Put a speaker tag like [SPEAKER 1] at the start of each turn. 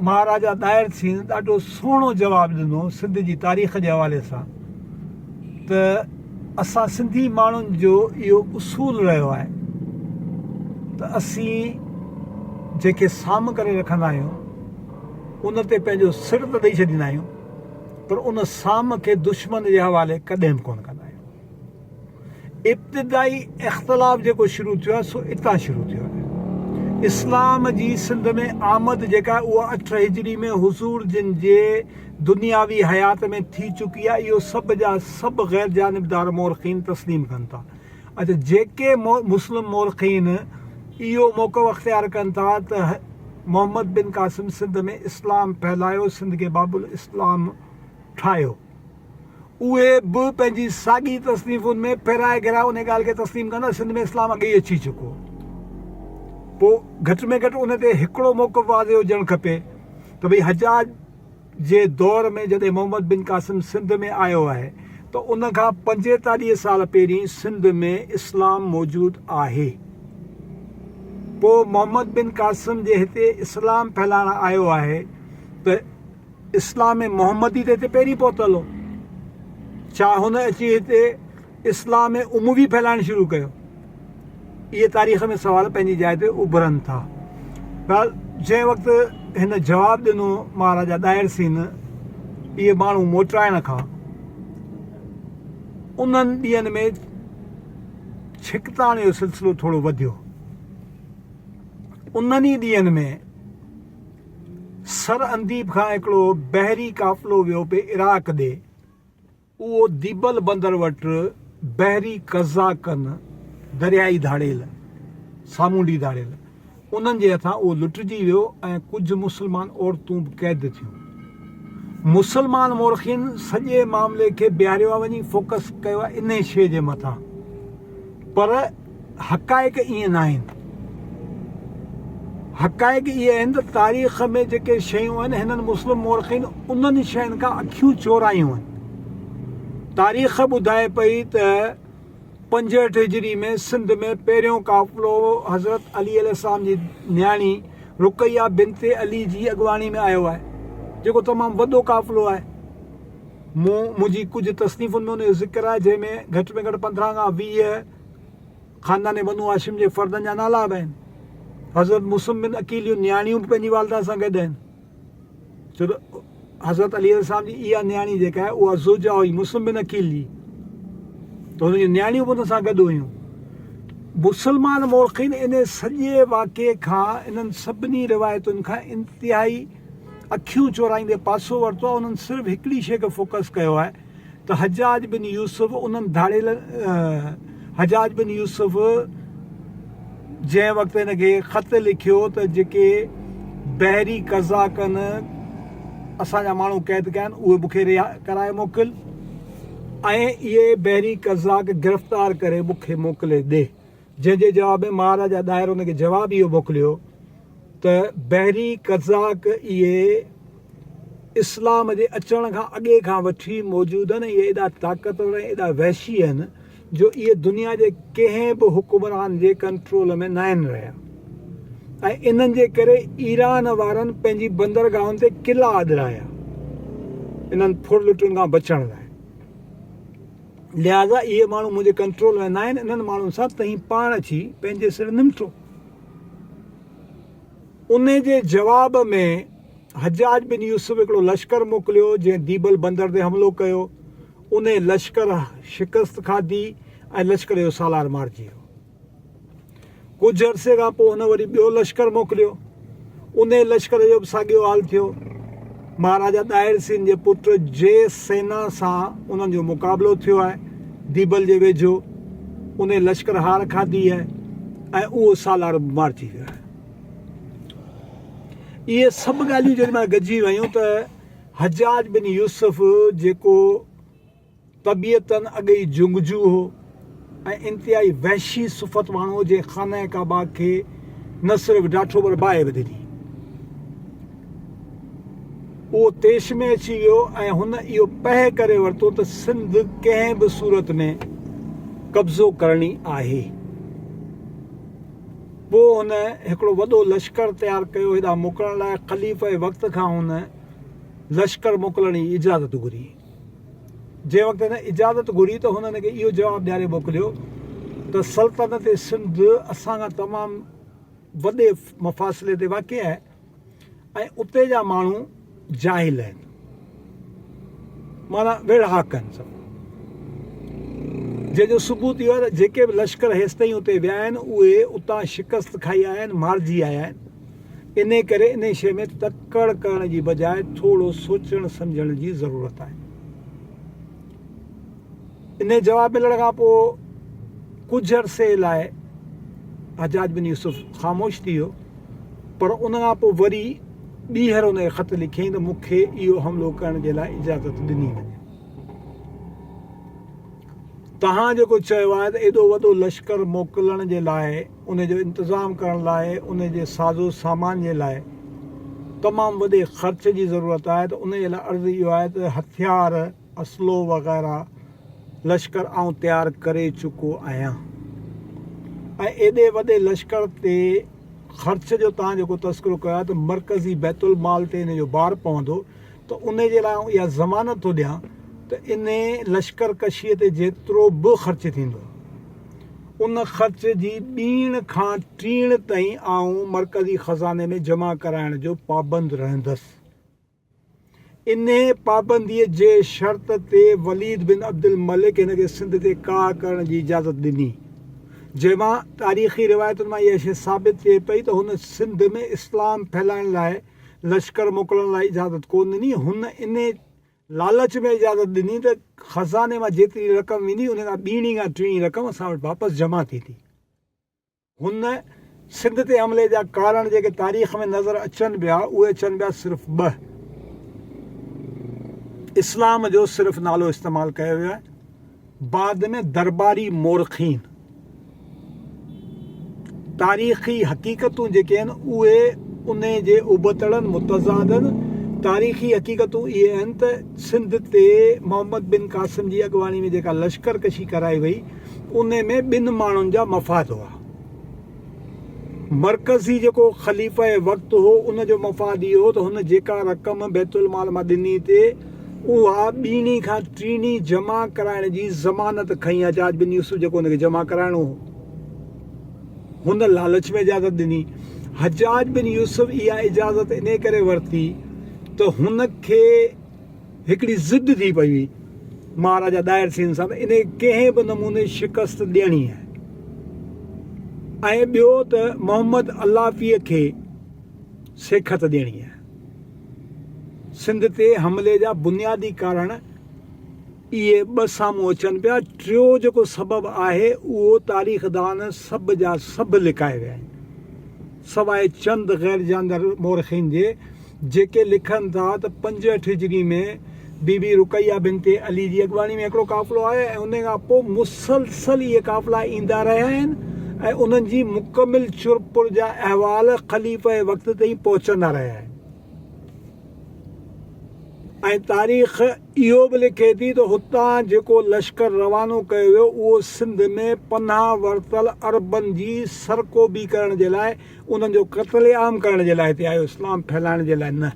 [SPEAKER 1] مهاراجا ڏاهر سين ڏاڍو سهڻو جواب ڏنو سنڌ جي تاريخ جي حوالي سان ته اسان سنڌي ماڻهن جو اهو اصول رهيو آهي ته اسين جنهن کي سام ڪري رکندا آهيون ان تي پنهنجو سر ته ڏئي ڇڏيندا آهيون پر ان سام کي دشمن جي حوالي ڪڏهن به ڪونه ڪندا آهيون. ابتدائي اختلاف جيڪو شروع ٿيو آهي سو اتان شروع ٿيو آهي. اسلام جي سنڌ ۾ آمد جيڪا آهي اها 8 هجري ۾ حضور جن جي دنياوي حيات ۾ ٿي چڪي آهي اهو سڀ جا سڀ غير جانبدار مورخين تسليم ڪن ٿا. اڇا جيڪي مسلم مورخين اهو موقف اختيار ڪن ٿا ته محمد بن قاسم سنڌ ۾ اسلام ڦهلايو سنڌ کي باب الاسلام ٺاهيو. اهي به پنهنجي ساڳي تصنيفن ۾ ڦيرائي گهرائي انهي ڳالهه کي تسليم ڪندا سنڌ ۾ اسلام اڳي ئي اچي چڪو هو. پوء گهٽ ۾ گهٽ ان تي هڪڙو موقف واضح هجڻ کپي ته ڀئي حجاج جي دور ۾ جڏهن محمد بن قاسم سنڌ ۾ آيو آهي ته ان کان 45 سال پهرين سنڌ ۾ اسلام موجود آهي. پوء محمد بن قاسم جي هتي اسلام ڦهلائڻ آيو آهي ته اسلام محمدي ته هتي پهرين پهتل هو. ڇا هن اچي هتي اسلام اموي ڦهلائڻ شروع ڪيو؟ اهي تاريخ ۾ سوال پنهنجي جاء تي اڀرن ٿا. بهرحال جنهن وقت هن جواب ڏنو مهاراجا ڏاهر سين اهي ماڻهو موٽرائڻ کان انهن ڏينهن ۾ ڇڪتاڻ جو سلسلو ٿورو وڌيو. انهن ئي ڏينهن ۾ سر انديپ کان هڪڙو بحري قافلو ويو پئي عراق ڏي. اهو ديبل بندر وٽ بحري قزاقن، دريائي ڌاڙيل، سامونڊي ڌاڙيل، انهن جي هٿان اهو لٽجي ويو ۽ ڪجهه مسلمان عورتون به قيد ٿيون. مسلمان مورخين سڄي معاملي کي بيهاريو آهي وڃي فوڪس ڪيو آهي انهي شيء جي مٿان پر حقائق ائين ناهن. حقائق اهي آهن ته تاريخ ۾ جيڪي شيون آهن هنن مسلم مورخين انهن شين کان اکيون چورايون آهن. تاريخ ٻڌائي پئي ته 65 هجري ۾ سنڌ ۾ پهريون قافلو حضرت علي عليه السلام جي نياڻي رقيه بنت علي جي اڳواڻي ۾ آيو آهي جيڪو تمام وڏو قافلو آهي. مون منهنجي ڪجهه تصنيفن ۾ ان جو ذڪر آهي جنهن ۾ گهٽ ۾ گهٽ 15 کان 20 خاندان بنو هاشم جي فردن جا نالا به آهن. حضرت مسلم بن عقيل جون نياڻيون به پنهنجي والده سان گڏ آهن. ڇو ته حضرت علي عليه السلام جي اها نياڻي جيڪا آهي اها زوجه هئي مسلم بن عقيل جي ته هن جون نياڻيون به ان سان گڏ هيون. مسلمان مورخين ان سڄي واقعي کان انهن سڀني روايتن کان انتهائي اکيون چورائيندي پاسو ورتو آهي. انهن صرف هڪڙي شيء کي فوڪس ڪيو آهي ته حجاج بن يوسف انهن ڌاڙيلن حجاج بن يوسف جنهن وقت هن کي خط لکيو ته جيڪي بحري قزاقن اسان جا ماڻهو قيد ڪيا آهن اهي مون کي رها ڪرائي موڪل ۽ اهي بحري قزاق گرفتار ڪري مون کي موڪلي ڏي. جنهن جي جواب ۾ مهاراجا ڏاهر ان کي جواب اهو موڪليو ته بحري قزاق اهي اسلام جي اچڻ کان اڳي کان وٺي موجود آهن ۽ اهي ايڏا طاقتور ۽ ايڏا وحشي آهن جو اهي دنيا جي ڪنهن به حڪمران جي ڪنٽرول ۾ ناهن رهيا ۽ انهن جي ڪري ايران وارن پنهنجي بندرگاهن تي قلعا اڏرايا انهن ڦرلٽن کان بچڻ لاء. لهٰذا اهي ماڻهو منهنجي ڪنٽرول ۾ ناهن، انهن ماڻهن سان توهين پاڻ اچي پنهنجي سر نمٽو. انهي جي جواب ۾ حجاج بن يوسف هڪڙو لشڪر موڪليو، جنهن ديبل بندر تي حملو ڪيو. انهي لشڪر شڪست کاڌي ۽ لشڪر جو سالار مارجي ويو. ڪجهه عرصي کان پوء هن وري ٻيو لشڪر موڪليو. انهيء لشڪر جو به ساڳيو حال ٿيو. مهاراجا ڏاهر سين جي پٽ جي سينا سان انهن جو مقابلو ٿيو آهي. ديبل جي ويجهو انهيء لشڪر هار کاڌي آهي ۽ اهو سالار به مارجي ويو آهي. اهي سڀ ڳالهيون جيڏي مهل گڏجي ويون ته حجاج بن يوسف جيڪو طبيعتاً اڳ ئي جنگجو هو ۽ انتهائي وحشي صفت ماڻهو هو جنهن خانه ڪعبه کي نه صرف ڊاٺو پر باهه به ڏني. اهو طيش ۾ اچي ويو ۽ هن اهو پهه ڪري ورتو ته سنڌ ڪنهن به صورت ۾ قبضو ڪرڻي آهي. پوء هن هڪڙو وڏو لشڪر تيار ڪيو هيڏانهن موڪلڻ لاء خليفه وقت کان هن لشڪر موڪلڻ جي اجازت گهري. جنهن وقت هن اجازت گهري ته هن هن کي اهو جواب ڏياري موڪليو ته سلطنت سنڌ اسان کان تمام وڏي مفاصلي تي واقع آهي ۽ اتي جا ماڻهو جاهل آهن معنيٰ ويڙهاڪ آهن سڀ جنهن جو ثبوت اهو آهي ته جيڪي به لشڪر هيستائين اتي ويا آهن اهي اتان شڪست کائي آيا آهن مارجي آيا آهن انهي ڪري انهي شيء ۾ تڪڙ ڪرڻ جي بجاء ٿورو سوچڻ سمجهڻ جي ضرورت آهي. انهي جواب ملڻ کان پوء ڪجهه عرصي لاء حجاج بن يوسف خاموش ٿي ويو پر ان کان پوء وري ٻيهر ان کي خط لکيائين ته مون کي اهو حملو ڪرڻ جي لاء اجازت ڏني وڃي. توهان جيڪو چيو آهي ته ايڏو وڏو لشڪر موڪلڻ جي لاء ان جو انتظام ڪرڻ لاء ان جي سازو سامان جي لاء تمام وڏي خرچ جي ضرورت آهي ته ان جي لاء عرض اهو آهي ته هٿيار اسلحو وغيره لشڪر آئون تيار ڪري چڪو آهيان ۽ ايڏي وڏي لشڪر تي خرچ جو توهان جيڪو تذڪرو ڪيو آهي ته مرڪزي بيت المال تي ان جو بار پوندو ته انهي جي لاء آئون اها ضمانت ٿو ڏيان ته انهي لشڪر ڪشيء تي جيترو به خرچ ٿيندو، ان خرچ جي ٻيڻ کان ٽيڻ تائين آئون مرڪزي خزاني ۾ جمع ڪرائڻ جو پابند رهندس. انهي پابنديء جي شرط تي وليد بن عبدالملڪ هن کي سنڌ تي ڪاهه ڪرڻ جي اجازت ڏني، جنهن مان تاريخي روايتن مان اها شيء ثابت ٿئي پئي ته هن سنڌ ۾ اسلام ڦهلائڻ لاء لشڪر موڪلڻ لاء اجازت ڪونه ڏني. هن انهي لالچ ۾ اجازت ڏني ته خزاني مان جيتري رقم ويندي ان کان ٻيڻي کان ٽيڻي رقم اسان وٽ واپس جمع ٿيندي. هن سنڌ تي حملي جا ڪارڻ جيڪي تاريخ ۾ نظر اچن پيا اهي اچن پيا صرف ٻه. اسلام جو صرف نالو استعمال ڪيو ويو آهي. بعد ۾ درباري مورخين تاريخي حقيقتون جيڪي آهن اهي انهي جي ابتڙن، متضادن، تاريخي حقيقتون اهي آهن ته سنڌ تي محمد بن قاسم جي اڳواڻي ۾ جيڪا لشڪر ڪشي ڪرائي وئي انهي ۾ ٻن ماڻهن جا مفاد هئا. مرڪزي جيڪو خليفه وقت هو ان جو مفاد اهو هو ته هن جيڪا رقم بيت المال مان ڏني ٿي اها ٻيڻي کان ٽيڻي جمع ڪرائڻ جي ضمانت کنئي حجاج بن يوسف جيڪو هن کي جمع ڪرائڻو هو هن لالچ ۾ اجازت ڏني حجاج بن يوسف اها اجازت انهي ڪري ورتي ته هن کي هڪڙي ضد ٿي پئي هئي مهاراجا ڏاهر سين سان ته انهي ڪنهن به نموني شڪست ڏيڻي آهي ۽ ٻيو ته محمد علافيء کي سيکت ڏيڻي آهي. سنڌ تي حملي جا بنيادي ڪارڻ اهي ٻه سامهون اچن پيا. ٽيو جيڪو سبب آهي اهو تاريخدان سڀ جا سڀ لڪائي ويا آهن سواء چند غير جاندار مورخين جي جيڪي لکن ٿا ته 65 هجري ۾ بي بي رقيه بنت علي جي اڳواڻي ۾ هڪڙو قافلو آيو ۽ ان کان پوء مسلسل اهي قافلا ايندا رهيا آهن ۽ انهن جي مڪمل چرپر جا احوال خليفه وقت تائين پهچندا رهيا آهن ۽ تاريخ اهو به لکي ٿي ته هتان جيڪو لشڪر روانو ڪيو ويو اهو سنڌ ۾ پناهه ورتل عربن جي سرڪوبي ڪرڻ جي لاء انهن جو قتل عام ڪرڻ جي لاء هتي آيو، اسلام ڦهلائڻ جي لاء نه.